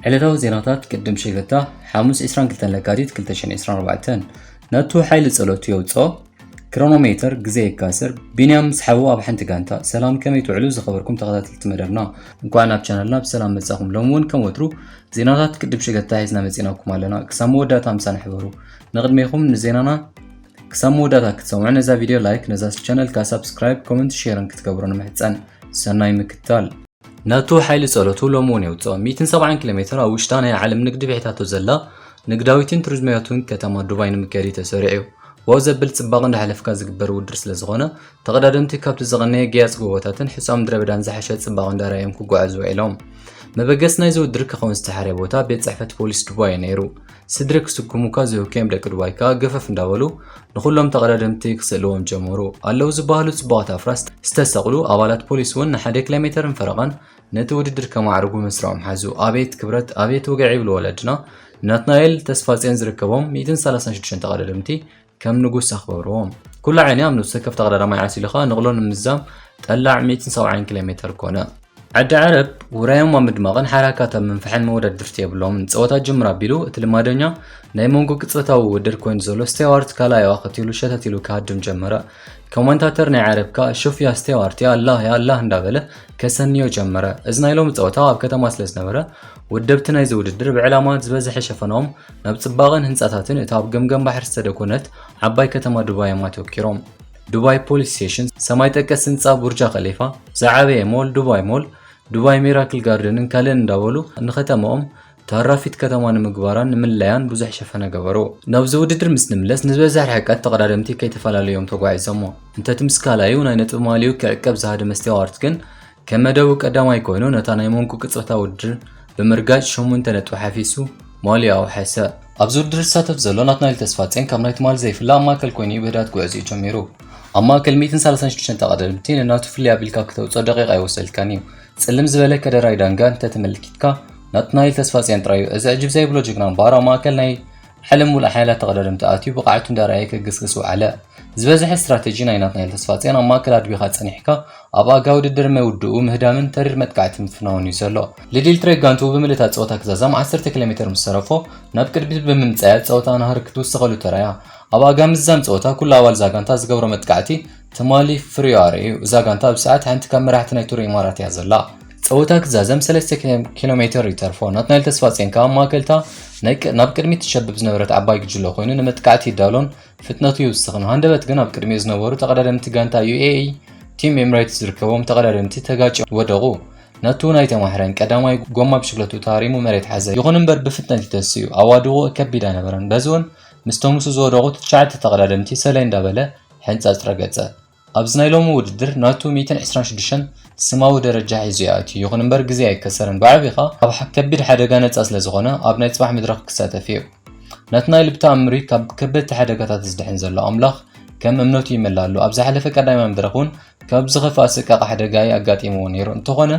ዕለታዊ ዜናታት ቅድም ሸገታ ሓሙስ ዕስራን ክልተን ለካቲት ክልተ ሽሕን ዕስራን ኣርባዕተን። ነቱ ሓይሊ ጸሎቱ የውጽኦ፣ ክሮኖሜተር ግዜ የካስር፣ ቢንያም ምስ ሓዉ ኣብ ሓንቲ ጋንታ። ሰላም፣ ከመይ ትውዕሉ ዝኸበርኩም ተኸታተልቲ መደብና? እንኳዕ ናብ ቻነልና ብሰላም መጻኹም። ሎሚ እውን ከም ወትሩ ዜናታት ቅድም ሸገታ ሒዝና መጺናኩም ኣለና። ክሳብ መወዳእታ ምሳና ሕበሩ። ንቕድሜኹም ንዜናና ክሳብ መወዳእታ ክትሰምዑ ነዛ ቪድዮ ላይክ፣ ነዛ ቻነል ከኣ ሳብስክራይብ፣ ኮመንት፣ ሼርን ክትገብሩ ንምሕጸን። ሰናይ ምክትታል። ነቱ ሓይሊ ጸሎቱ ሎሚ እውን የውጽኦ። ሚእትን ሰብዓን ኪሎ ሜትር ኣብ ውሽጣ ናይ ዓለም ንግዲ ብሒታቶ ዘላ ንግዳዊትን ቱሪዝማዊትን ከተማ ዱባይ ንምክያድ እዩ ተሰሪዑ። ዋው ዘብል ጽባቐ እንዳሓለፍካ ዝግበር ውድድር ስለ ዝኾነ፣ ተቐዳደምቲ ካብቲ ዝቐነየ ገያጽ ጎቦታትን ሕጻን ምድረ በዳን ዝሓሸ ጽባቐ እንዳርኣዮም ክጓዓዙ ውዒሎም። መበገሲ ናይዚ ውድድር ክኸውን ዝተሓርየ ቦታ ቤት ጽሕፈት ፖሊስ ዱባይ እዩ ነይሩ። ስድሪ ክስኩሙካ ዝህውከዮም ደቂ ዱባይ ከኣ ገፈፍ እንዳበሉ ንኹሎም ተቐዳደምቲ ክስእልዎም ጀመሩ። ኣለዉ ዝበሃሉ ጽቡቓት ኣፍራስ ዝተሰቕሉ ኣባላት ፖሊስ እውን ንሓደ ኪሎ ሜተርን ፈረቓን ነቲ ውድድር ከማዕርጉ መስርዖም ሓዙ። ኣቤት ክብረት፣ ኣቤት ወግዒ ይብሉ ወለድና። ናትናኤል ተስፋጽዮን ዝርከቦም ሚእትን ሰላሳን ሽዱሽተን ተቐዳደምቲ ከም ንጉስ ኣኽበርዎም። ኩሉ ዓይኒ ኣብ ነብሲ ወከፍ ተቐዳዳማይ ዓሲሉ ኸኣ ንቕሎ ንምዛም ጠላዕ ሚእትን ሰብዓን ኪሎ ሜተር ኮነ። ዓዲ ዓረብ ውራዮም ኣብ ምድማቕን ሓራካት ኣብ ምንፋሕን መወዳድርቲ የብሎምን። ጸወታ ጅምር ኣቢሉ እቲ ልማደኛ ናይ መንጎ ቅጽበታዊ ውድድር ኮይኑ ዘሎ ስቴዋርት ካልኣዩ ኣኸቲሉ ሸተት ኢሉ ክሃድም ጀመረ። ኮመንታተር ናይ ዓረብ ከኣ ሹፍ ያ ስቴዋርት፣ ያ ኣላህ፣ ያ ኣላህ እንዳበለ ከሰንዮ ጀመረ። እዚ ናይ ሎሚ ጸወታ ኣብ ከተማ ስለ ዝነበረ ወደብቲ ናይዚ ውድድር ብዕላማ ዝበዝሐ ሸፈናኦም ናብ ጽባቐን ህንጻታትን እታ ኣብ ገምገም ባሕሪ ዝተደኮነት ዓባይ ከተማ ዱባይ እዮም ኣተኪሮም። ዱባይ ፖሊስ ስቴሽን፣ ሰማይ ጠቀስ ህንጻ ቡርጃ ከሊፋ፣ ዝዓበየ ሞል፣ ዱባይ ሞል፣ ዱባይ ሚራክል ጋርደንን ካልእን እንዳበሉ ንከተማኦም ታራፊት ከተማ ንምግባራን ንምልላያን ብዙሕ ሸፈነ ገበሩ። ናብዚ ውድድር ምስ ንምለስ፣ ንዝበዝሕ ርሕቀት ተቐዳደምቲ ከይተፈላለዩ እዮም ተጓዒዞሞ። እንተቲ ምስ ካልኣዩ ናይ ነጥቢ ማልዩ ክዕቀብ ዝሃደመ ስቴዋርት ግን ከም መደቡ ቀዳማይ ኮይኑ ነታ ናይ መንኩ ቅጽበታ ውድድር ብምርጋጭ ሸሞንተ ነጥቢ ሓፊሱ ማልዩ ኣውሐሰ። ኣብዚ ውድድር ዝሳተፍ ዘሎ ናትናኤል ተስፋጽዮን ካብ ናይ ትማሊ ዘይፍለ ኣብ ማእከል ኮይኑ እዩ ብህድኣት ጉዕዝኡ ጀሚሩ። ኣብ ማእከል ሚእትን ሰላሳን ሽዱሽተን ተቐዳደምቲ ንናቱ ፍልይ ኣቢልካ ክተውጽኦ ደቂቕ ኣይወሰድካን እዩ። ጽልም ዝበለ ከደራይ ዳንጋ እንተተመልኪትካ ናትናኤል ተስፋጽዮን ጥራይ እዩ። እዚ ዕጅብ ዘይብሎ ጅግና እምበኣር ኣብ ማእከል ናይ ዓለም ሙሉእ ሓያላት ተቐዳደምቲ ኣትዩ ብቕዓቱ እንዳርኣየ ክግስግስ ውዓለ። ዝበዝሐ ስትራተጂ ናይ ናትናኤል ተስፋጽዮን ኣብ ማእከል ኣድቢኻ ጸኒሕካ ኣብ ኣጋ ውድድር መውድኡ ምህዳምን ተሪር መጥቃዕቲ ምፍናውን እዩ ዘሎ። ሊዲል ትሬጋንቱ ብምልእታ ጸወታ ክዛዛም ዓሰርተ ኪሎ ሜተር ምስ ተረፎ ናብ ቅድሚት ብምምጻያ ጸወታ ናህሪ ክትውስኸሉ ተራእያ። ኣብ ኣጋ ምዝዛም ጸወታ ኩሉ ኣባል እዛ ጋንታ ዝገብሮ መጥቃዕቲ ትማሊ ፍሪዮ ኣርእዩ። እዛ ጋንታ ኣብ ሰዓት ሓንቲ ካብ መራሕቲ ናይ ቱር ኢማራት እያ ዘላ። ጸወታ ክዛዘም ሰለስተ ኪሎ ሜተር ይተርፎ። ናትናኤል ተስፋጽዮን ከኣ ኣብ ማእከልታ ናይ ቅ-፣ ናብ ቅድሚት ትሸብብ ዝነበረት ዓባይ ጉጅለ ኮይኑ ንመጥቃዕቲ ይዳሎን ፍጥነቱ ይውስኽን። ሃንደበት ግን ኣብ ቅድሚኡ ዝነበሩ ተቐዳደምቲ ጋንታ ዩ ኤ ኢ ቲም ኤምሬትስ ዝርከቦም ተቐዳደምቲ ተጋጭዮም ወደቑ። ነቱ ናይ ተማሕረን ቀዳማይ ጎማ ብሽክለቱ ተሃሪሙ መሬት ሓዘ። ይኹን እምበር ብፍጥነት እዩ ተሲኡ። ኣዋድቑ ከቢድ ኣይነበረን። በዚ እውን ምስ ተምሱ ዝወደቑ ትሽዓተ ተቐዳደምቲ ሰለይ እንዳበለ ሕንጻጽ ረገጸ። ኣብዚ ናይ ሎሚ ውድድር ናቱ ሚእትን ዕስራን ሽዱሽተን ስማዊ ደረጃ ሒዙ ይኣትዩ። ይኹን እምበር ግዜ ኣይከሰርን። ብዓቢኻ ካብ ሓ-፣ ከቢድ ሓደጋ ነጻ ስለ ዝኾነ ኣብ ናይ ጽባሕ መድረኽ ክሳተፍ እዩ። ናትናኤል ብተኣምሪ ካብ ከበድቲ ሓደጋታት ዝድሕን ዘሎ ኣምላኽ ከም እምነቱ ይመልኣሉ። ኣብ ዝሓለፈ ቀዳማይ መድረኽ እውን ካብ ዝኸፍኣ ሰቃቒ ሓደጋ እዩ ኣጋጢምዎ ነይሩ። እንተኾነ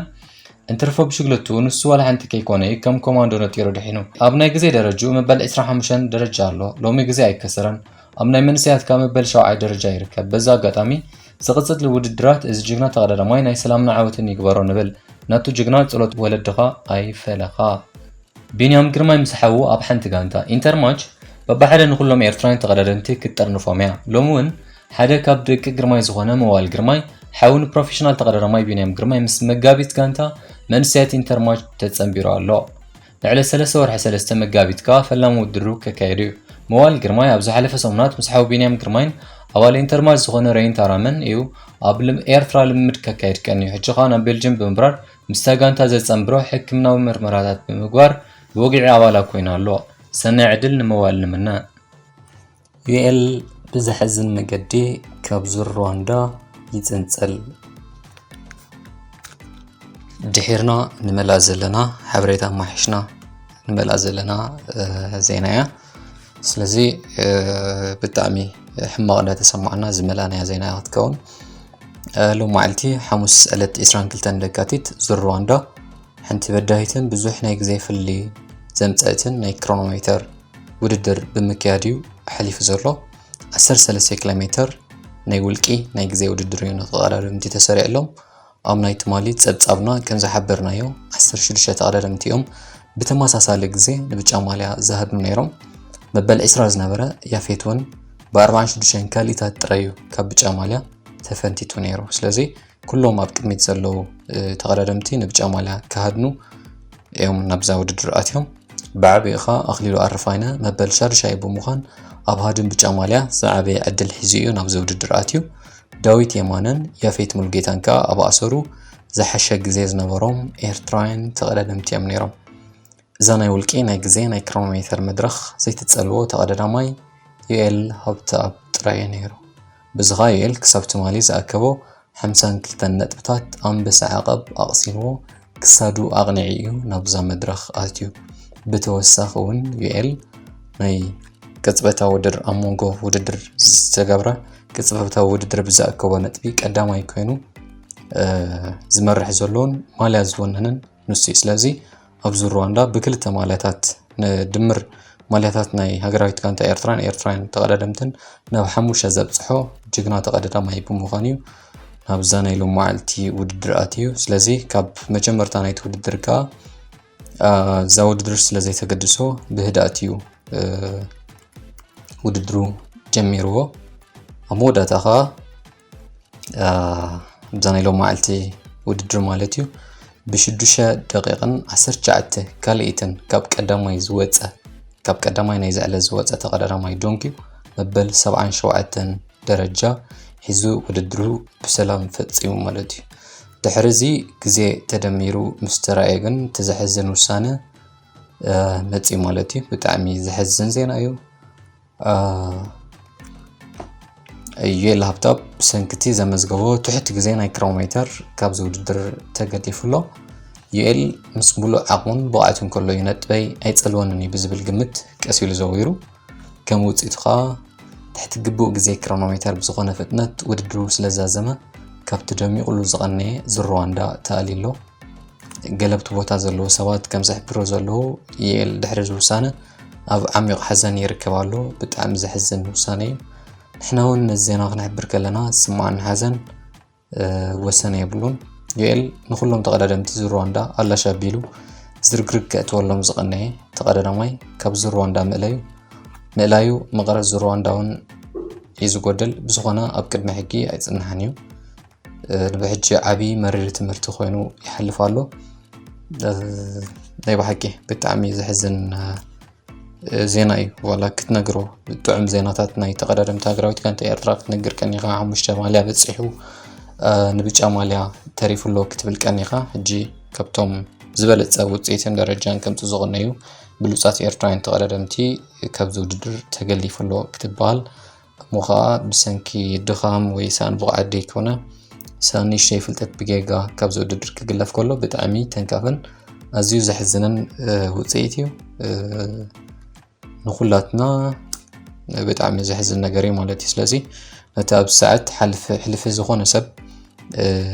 እንትርፎ ብሽግለቱ ንሱ ዋላ ሓንቲ ከይኮነ እዩ ከም ኮማንዶ ነጢሩ ድሒኑ። ኣብ ናይ ግዜ ደረጅኡ መበል ዕስራን ሓሙሽተን ደረጃ ኣሎ። ሎሚ ግዜ ኣይከሰረን። ኣብ ናይ መንእሰያት ከኣ መበል ሻውዓይ ደረጃ ይርከብ። በዚ ኣጋጣሚ ዝቕጽል ውድድራት እዚ ጅግና ተቐዳዳማይ ናይ ሰላምን ዓወትን ይግበሮ ንብል። ናቱ ጅግና ጸሎት ወለድኻ ኣይፈለኻ። ቢንያም ግርማይ ምስ ሓዉ ኣብ ሓንቲ ጋንታ። ኢንተርማች በብሓደ ንኹሎም ኤርትራውያን ተቐዳደምቲ ክትጠርንፎም እያ። ሎሚ እውን ሓደ ካብ ደቂ ግርማይ ዝኾነ መዋል ግርማይ ሓዉ ንፕሮፌሽናል ተቐዳዳማይ ቢንያም ግርማይ ምስ መጋቢት ጋንታ መንእሰያት ኢንተርማች ተጸንቢሩ ኣሎ። ንዕለት ሰለስተ ወርሒ ሰለስተ መጋቢት ከኣ ፈላሚ ውድድሩ ከካየድ እዩ። መዋል ግርማይ ኣብ ዝሓለፈ ሰሙናት ምስ ሓው ቢንያም ግርማይን ኣባል ኢንተርማች ዝኾነ ረይን ታራመን እዩ ኣብ ልም-፣ ኤርትራ ልምምድ ከካየድ ቀንዩ። ሕጂ ከኣ ናብ ቤልጅየም ብምብራር ምስታ ጋንታ ዘጸንብሮ ሕክምናዊ ምርመራታት ብምግባር ብወግዒ ኣባላ ኮይኑ ኣሎ። ሰናይ ዕድል ንመዋል ንምነ። ዩ ኤል ብዘሕዝን መገዲ ካብ ዙር ሩዋንዳ ይጽንጸል። ድሒርና ንመልኣ ዘለና ሓበሬታ ኣማሓይሽና ንመልኣ ዘለና፣ እ፣ ዜና እያ። ስለዚ፣ እ፣ ብጣዕሚ ሕማቕ እንዳተሰማዕና ዝመልኣናያ ዜና እያ ክትከውን። እ፣ ሎማዓልቲ ሓሙስ ዕለት ዕስራን ክልተን ለካቲት ዙር ሩዋንዳ ሓንቲ በዳሂትን ብዙሕ ናይ ግዜ ፍልልይ ዘምጸእትን ናይ ክሮኖሜተር ውድድር ብምክያድ እዩ ሓሊፉ ዘሎ። ዓሰርተ ሰለስተ ኪሎ ሜተር ናይ ውልቂ ናይ ግዜ ውድድር እዩ ንተቐዳደምቲ ተሰሪዕሎም። ኣብ ናይ ትማሊ ጸብጻብና ከም ዝሓበርናዮ ዓሰርተ ሽዱሽተ ተቐዳደምቲ እዮም ብተመሳሳሊ ግዜ ንብጫ ማልያ ዝሃድኑ ነይሮም። መበል ዕስራ ዝነበረ ያፌት እውን ብ ኣርብዓን ሽዱሽተን ካልኢታት ጥራይ እዩ ካብ ብጫ ማልያ ተፈንቲቱ ነይሩ። ስለዚ ኩሎም ኣብ ቅድሚት ዘለዉ ተቐዳደምቲ ንብጫ ማልያ ክሃድኑ እዮም ናብዛ ውድድር ኣትዮም። ብዓቢኡ ኸኣ ኣኽሊሉ ኣረፋይነ መበል ሻዱሻይ ብምዃን ኣብ ሃድን ብጫ ማልያ ዝዓበየ ዕድል ሒዙ እዩ ናብዚ ውድድር ኣትዩ። ዳዊት የማነን ያፌት ሙሉጌታን ከኣ ኣብ ኣሰሩ ዝሓሸ ግዜ ዝነበሮም ኤርትራውያን ተቐዳደምቲ እዮም ነይሮም። እዛ ናይ ውልቂ ናይ ግዜ ናይ ክሮኖሜተር መድረኽ ዘይትጸልዎ ተቐዳዳማይ ዩኤል ሃብተኣብ ጥራይ እዩ ነይሩ። ብዚ ኸኣ ዩኤል ክሳብ ትማሊ ዝኣከቦ ሓምሳን ክልተን ነጥብታት ኣንበሳ ዓቐብ ኣቕሲንዎ ክሳዱ ኣቕኒዑ እዩ ናብዛ መድረኽ ኣትዩ። ብተወሳኺ እውን ዩኤል ናይ ቅጽበታዊ ውድድር ኣብ መንጎ ውድድር ዝተገብረ ቅጽበታዊ ውድድር ብዝኣከቦ ነጥቢ ቀዳማይ ኮይኑ ዝመርሕ ዘሎን ማልያ ዝወነነን ንሱ እዩ። ስለዚ ኣብዚ ሩዋንዳ ብክልተ ማልያታት ንድምር ማልያታት ናይ ሃገራዊት ጋንታ ኤርትራን ኤርትራውያን ተቐዳደምትን ናብ ሓሙሽተ ዘብጽሖ ጅግና ተቐዳዳማይ ብምዃን እዩ ናብዛ ናይ ሎማዓልቲ ውድድር ኣትዩ። ስለዚ ካብ መጀመርታ ናይቲ ውድድር ከኣ እዛ ውድድር ስለ ዘይተገድሶ ብህድኣት እዩ ውድድሩ ጀሚርዎ። ኣብ መወዳእታ ከኣ እዛ ናይ ሎማዓልቲ ውድድር ማለት እዩ ብሽዱሽተ ደቂቕን ዓሰርተ ትሽዓተ ካልኢትን ካብ ቀዳማይ ዝወጸ ካብ ቀዳማይ ናይ ዝዕለ ዝወጸ ተቐዳዳማይ ዶንኪ መበል ሰብዓን ሸውዓተን ደረጃ ሒዙ ውድድሩ ብሰላም ፈጺሙ ማለት እዩ። ድሕሪ እዚ ግዜ ተደሚሩ ምስ ተራእየ ግን እቲ ዘሕዝን ውሳነ መጺኡ ማለት እዩ። ብጣዕሚ ዘሕዝን ዜና እዩ። ዩኤል ሃብተኣብ ብሰንኪ እቲ ዘመዝገቦ ትሑት ግዜ ናይ ክሮኖሜተር ካብዚ ውድድር ተገዲፉ ኣሎ። ዩኤል ምስ ሙሉእ ዓቕሙን ብቕዓቱን ከሎ እዩ ነጥበይ ኣይጸልወንን እዩ ብዝብል ግምት ቀስ ኢሉ ዘዊሩ። ከም ውጽኢቱ ከኣ ትሕቲ ግቡእ ግዜ ክሮኖሜተር ብዝኾነ ፍጥነት ውድድሩ ስለ ዛዘመ ካብቲ ደሚቑሉ ዝቐነየ ዙር ሩዋንዳ ተኣልዩ ኣሎ። ገለብቲ ቦታ ዘለዉ ሰባት ከም ዝሕብሩ ዘለዉ ዩኤል ድሕሪ እዚ ውሳነ ኣብ ዓሚቕ ሓዘን ይርከብ ኣሎ። ብጣዕሚ ዘሕዝን ውሳነ እዩ። ንሕና እውን ነዚ ዜና ክንሕብር ከለና ዝስምዓና ሓዘን ወሰን የብሉን። ዩኤል ንኹሎም ተቐዳደምቲ ዙር ሩዋንዳ ኣላሽ ኣቢሉ ዝርግርግ ከእትወሎም ዝቐነየ ተቐዳዳማይ ካብ ዙር ሩዋንዳ ምእላዩ ምእላዩ መቐረት ዙር ሩዋንዳ እውን እዩ ዝጎድል። ብዝኾነ ኣብ ቅድሚ ሕጊ ኣይጽንሓን እዩ። ንብሕጂ ዓቢ መሪር ትምህርቲ ኮይኑ ይሓልፍ ኣሎ። ናይ ብሓቂ ብጣዕሚ ዘሕዝን ዜና እዩ። ዋላ ክትነግሮ ጥዑም ዜናታት ናይ ተቐዳደምቲ ሃገራዊት ጋንታ ኤርትራ ክትነግር ቀኒኻ። ሓሙሽተ ማልያ በጺሑ ንብጫ ማልያ ተሪፉ ኣሎ ክትብል ቀኒኻ። ሕጂ ካብቶም ዝበለጸ ውጽኢትን ደረጃን ከምጽኡ ዝቐነዩ ብሉጻት ኤርትራውያን ተቐዳደምቲ ካብዚ ውድድር ተገሊፉ ኣሎ ክትበሃል እሞ ኸኣ ብሰንኪ ድኻም ወይ ሳን ብቕዓት ደይኮነ ሳን ንእሽተይ ፍልጠት ብጌጋ ካብዚ ውድድር ክግለፍ ከሎ ብጣዕሚ ተንካፍን ኣዝዩ ዘሕዝንን ውጽኢት እዩ። ንኹላትና ብጣዕሚ ዘሕዝን ነገር እዩ ማለት እዩ። ስለዚ ነቲ ኣብዚ ሰዓት ሕልፊ ዝኾነ ሰብ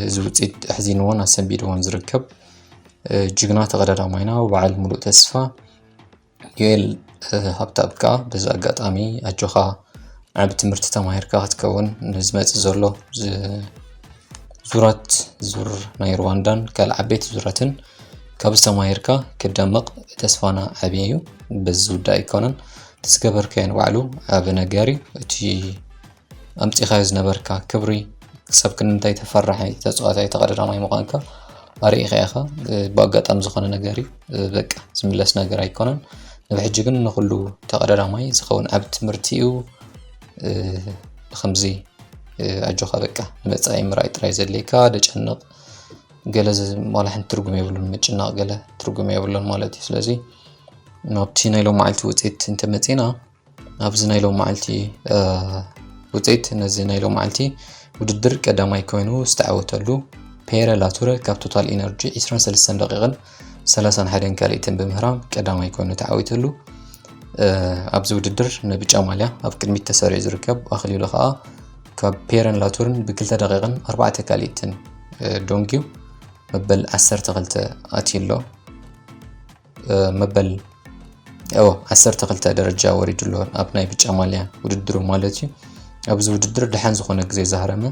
እዚ ውፅኢት ኣሕዚንዎን ኣሰንቢድዎን ዝርከብ ጅግና ተቐዳዳማይና በዓል ሙሉእ ተስፋ ዩኤል ሃብተኣብ ከዓ በዚ ኣጋጣሚ ኣጆኻ ዓቢ ትምህርቲ ተማሂርካ ክትከውን ንዝመፅእ ዘሎ ዙራት ዙር ናይ ሩዋንዳን ካልእ ዓበይቲ ዙራትን ካብ ዝተማሂርካ ክደምቕ ተስፋና ዓብዪ እዩ። በዚ ዝውዳእ ኣይኮነን። እቲ ዝገበርካዮ ንባዕሉ ዓቢ ነገር እዩ። እቲ ኣምጺኻዮ ዝነበርካ ክብሪ ክሳብ ክንደይ ተፈራሒ ተጻዋታይ ተቐዳዳማይ ምዃንካ ኣርኢኻ ኢኻ። ብኣጋጣሚ ዝኾነ ነገር እዩ በቃ ዝምለስ ነገር ኣይኮነን። ንብሕጂ ግን ንኹሉ ተቐዳዳማይ ዝኸውን ዓቢ ትምህርቲ እዩ። ብኸምዚ ኣጆኻ በቃ ንመጻኢ ምርኣይ ጥራይ ዘድልየካ። ደጨንቕ ገለ ዋላ ሓንቲ ትርጉም የብሉን። ምጭናቕ ገለ ትርጉም የብሉን ማለት እዩ። ስለዚ ናብቲ ናይ ሎመዓልቲ ውፅኢት እንተመፂና ኣብዚ ናይ ሎመዓልቲ ውፅኢት ነዚ ናይ ሎመዓልቲ ውድድር ቀዳማይ ኮይኑ ዝተዓወተሉ ፔረ ላቱረ ካብ ቶታል ኢነርጂ ዒስራን ሰለስተን ደቂቕን ሰላሳን ሓደን ካልኢትን ብምህራም ቀዳማይ ኮይኑ ተዓዊተሉ። ኣብዚ ውድድር ንብጫ ማልያ ኣብ ቅድሚት ተሰሪዑ ዝርከብ ኣኽሊሉ ከኣ ካብ ፔረን ላቱርን ብክልተ ደቂቕን ኣርባዕተ ካልኢትን ዶንጊዩ መበል ዓሰርተ ክልተ ኣትዩ ኣሎ። መበል ዓሰርተ ክልተ ደረጃ ወሪዱ ኣሎ ኣብ ናይ ብጫ ማልያ ውድድሩ ማለት እዩ። ኣብዚ ውድድር ደሓን ዝኾነ ግዜ ዝሃረመ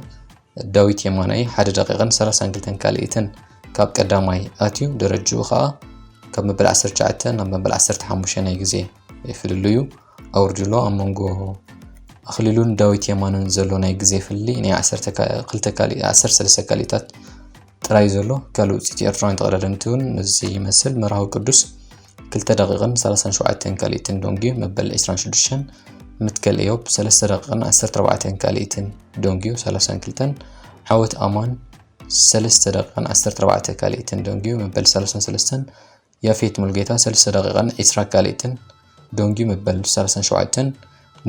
ዳዊት የማናይ ሓደ ደቂቕን ሰላሳን ክልተን ካልኢትን ካብ ቀዳማይ ኣትዩ ደረጅኡ ከኣ ካብ መበል ዓሰርተ ትሽዓተ ናብ መበል ዓሰርተ ሓሙሽተ ናይ ግዜ ፍልልዩ ኣውርድሎ። ኣብ መንጎ ኣኽሊሉን ዳዊት የማነን ዘሎ ናይ ግዜ ፍልልይ ናይ ዓሰርተ ካ-፣ ክልተ ካልእ፣ ዓሰርተ ሰለስተ ካልኢታት ጥራይ ዘሎ። ካልእ ውፅኢት ኤርትራውያን ተቐዳደምቲ እውን ነዚ ይመስል። መርሃዊ ቅዱስ ክልተ ደቂቕን ሰላሳን ሸውዓተን ካልኢትን ደንጉዩ መበል ዕስራን ሽዱሽተን፣ ምትከል እዮብ ሰለስተ ደቂቕን ዓሰርተ ኣርባዕተን ካልኢትን ደንጉዩ ሰላሳን ክልተን፣ ዓወት ኣማን ሰለስተ ደቂቕን ዓሰርተ ኣርባዕተ ካልኢትን ደንጉዩ መበል ሰላሳን ሰለስተን፣ ያፌት ሙልጌታ ሰለስተ ደቂቕን ዕስራ ካልኢትን ደንጉዩ መበል ሰላሳን ሸውዓተን፣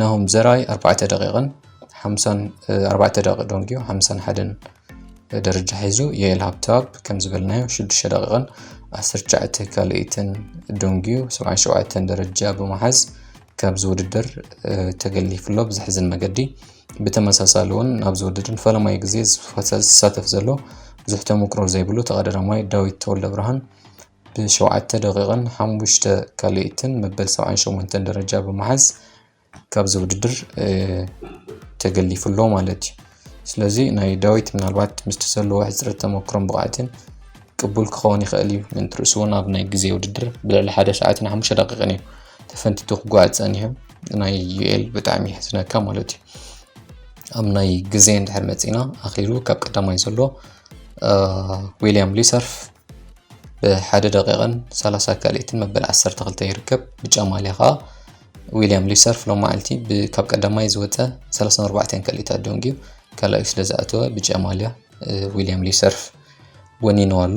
ናሆም ዘርኣይ ኣርባዕተ ደቂቕን ሓምሳን፣ እ፣ ኣርባዕተ ደቂቕ ደንጉዩ ሓምሳን ሓደን ደረጃ ሒዙ፣ ዮኤል ሃብተኣብ ከም ዝበልናዮ ሽዱሽተ ደቂቕን ዓሰርተ ትሽዓተ ካልኢትን ደንጉዩ ሰብዓን ሸውዓተን ደረጃ ብምሓዝ ካብዚ ውድድር፣ እ፣ ተገሊፉ ኣሎ ብዘሕዝን መገዲ። ብተመሳሳሊ እውን ናብዚ ውድድር ንፈለማይ ግዜ ዝፈተ-፣ ዝሳተፍ ዘሎ ብዙሕ ተመክሮ ዘይብሉ ተቐዳዳማይ ዳዊት ተወልደ ብርሃን ብሸውዓተ ደቂቕን ሓሙሽተ ካልኢትን መበል ሰብዓን ሸሞንተን ደረጃ ብምሓዝ ካብዚ ውድድር፣ እ፣ ተገሊፉ ኣሎ ማለት እዩ። ስለዚ ናይ ዳዊት ምናልባት ምስቲ ዘለዎ ሕጽረት ተመክሮን ብቕዓትን ቅቡል ክኸውን ይኽእል እዩ። ምእንቲ ርእሱ እውን ኣብ ናይ ግዜ ውድድር ብልዕሊ ሓደ ሰዓትን ሓሙሽተ ደቂቕን እዩ ተፈንቲቱ ክጓዓዝ ጸኒሑ። ናይ ዩኤል ብጣዕሚ የሕዝነካ ማለት እዩ። ኣብ ናይ ግዜ እንድሕር መጺና ኣኺሉ ካብ ቀዳማይ ዘሎ፣ እ፣ ዊልያም ሊሰርፍ ብሓደ ደቂቕን ሰላሳ ካልኢትን መበል ዓሰርተ ክልተ ይርከብ። ብጫ ማልያ ኸኣ ዊልያም ሊሰርፍ ሎም መዓልቲ ብ-፣ ካብ ቀዳማይ ዝወጸ ሰላሳን ኣርባዕተን ካልኢታት ደንጉዩ ካልኣይ ስለ ዝኣተወ ብጫ ማልያ፣ እ፣ ዊልያም ሊሰርፍ ወኒንዎ ኣሎ።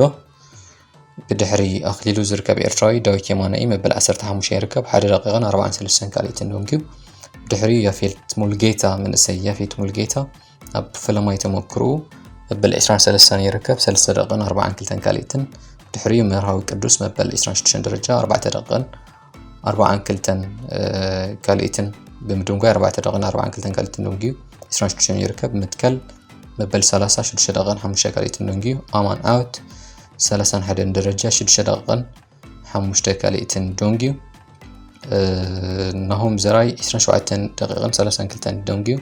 ብድሕሪ ኣኽሊሉ ዝርከብ ኤርትራዊ ዳዊት የማነ እዩ መበል ዓሰርተ ሓሙሽተ ይርከብ። ሓደ ደቂቕን ኣርባዓን ሰለስተን ካልኢትን ደንጉዩ። ብድሕሪኡ ያፌት ሙልጌታ፣ መንእሰይ ያፌት ሙልጌታ ኣብ ፈለማይ ተመክሮኡ መበል ዕስራን ሰለስተን ይርከብ፣ ሰለስተ ደቂቕን ኣርባዓን ክልተን ካልኢትን። ድሕሪኡ መርሃዊ ቅዱስ መበል ዕስራን ሽዱሽተን ደረጃ፣ ኣርባዕተ ደቂቕን ኣርባዓን ክልተን፣ እ፣ ካልኢትን ብምድንጓይ፣ ኣርባዕተ ደቂቕን ኣርባዓን ክልተን ካልኢትን ደንጉዩ ዕስራን ሽዱሽተን ይርከብ። ምትከል መበል ሰላሳ፣ ሽዱሽተ ደቂቕን ሓሙሽተ ካልኢትን ደንጉዩ። ኣማን ዓወት ሰላሳን ሓደን ደረጃ፣ ሽዱሽተ ደቂቕን ሓሙሽተ ካልኢትን ደንጉዩ። እ፣ ናሆም ዘርኣይ ዕስራን ሸውዓተን ደቂቕን ሰላሳን ክልተን ደንጉዩ፣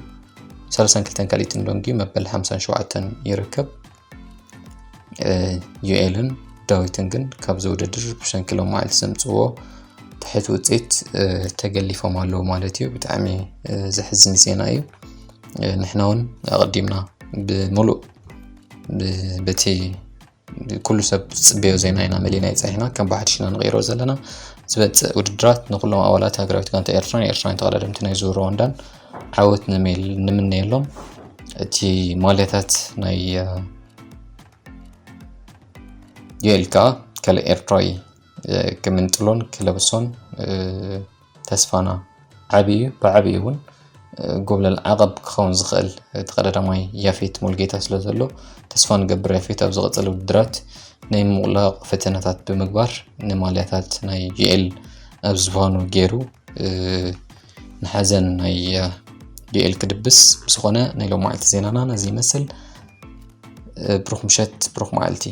ሰላሳን ክልተን ካልኢትን ደንጉዩ መበል ሓምሳን ሸውዓተን ይርከብ። እ፣ ዩኤልን ዳዊትን ግን ካብዚ ውድድር ብሰንኪ ሎም መዓልቲ ዘምጽእዎ ትሕት ውጽኢት፣ እ፣ ተገሊፎም ኣለዉ ማለት እዩ። ብጣዕሚ፣ እ፣ ዘሕዝን ዜና እዩ። እ፣ ንሕና እውን ኣቐዲምና ብምሉእ ብ-፣ በቲ ኩሉ ሰብ ዝጽበዮ ዜና ኢና መሊና ይጸኒሕና። ከም ብሓድሽ ኢና ንቕይሮ ዘለና። ዝበጽእ ውድድራት ንኩሎም ኣባላት ሃገራዊት ጋንታ ኤርትራን ኤርትራውያን ተቐዳደምቲ ናይ ዙር ሩዋንዳን ዓወት ንሜል-፣ ንምነየሎም። እቲ ማልያታት ናይ፣ እ፣ ዩኤል ከኣ ካልእ ኤርትራዊ፣ እ፣ ክምንጥሎን ክለብሶን፣ እ፣ ተስፋና ዓቢ እዩ። ብዓቢኡ እውን፣ እ፣ ጎብለል ዓቐብ ክኸውን ዝኽእል፣ እ፣ ተቐዳዳማይ ያፌት ሙልጌታ ስለ ዘሎ፣ ተስፋ ንገብር ያፌት ኣብ ዝቐጸለ ውድድራት ናይ ምቑላቕ ፈተነታት ብምግባር ንማልያታት ናይ ዩኤል ኣብ ዝባኑ ገይሩ፣ እ፣ ንሓዘን ናይ፣ እ፣ ዩኤል ክድብስ። ብዝኾነ ናይ ሎማዓልቲ ዜናና ነዚ ይመስል። እ፣ ብሩኽ ምሸት፣ ብሩኽ መዓልቲ።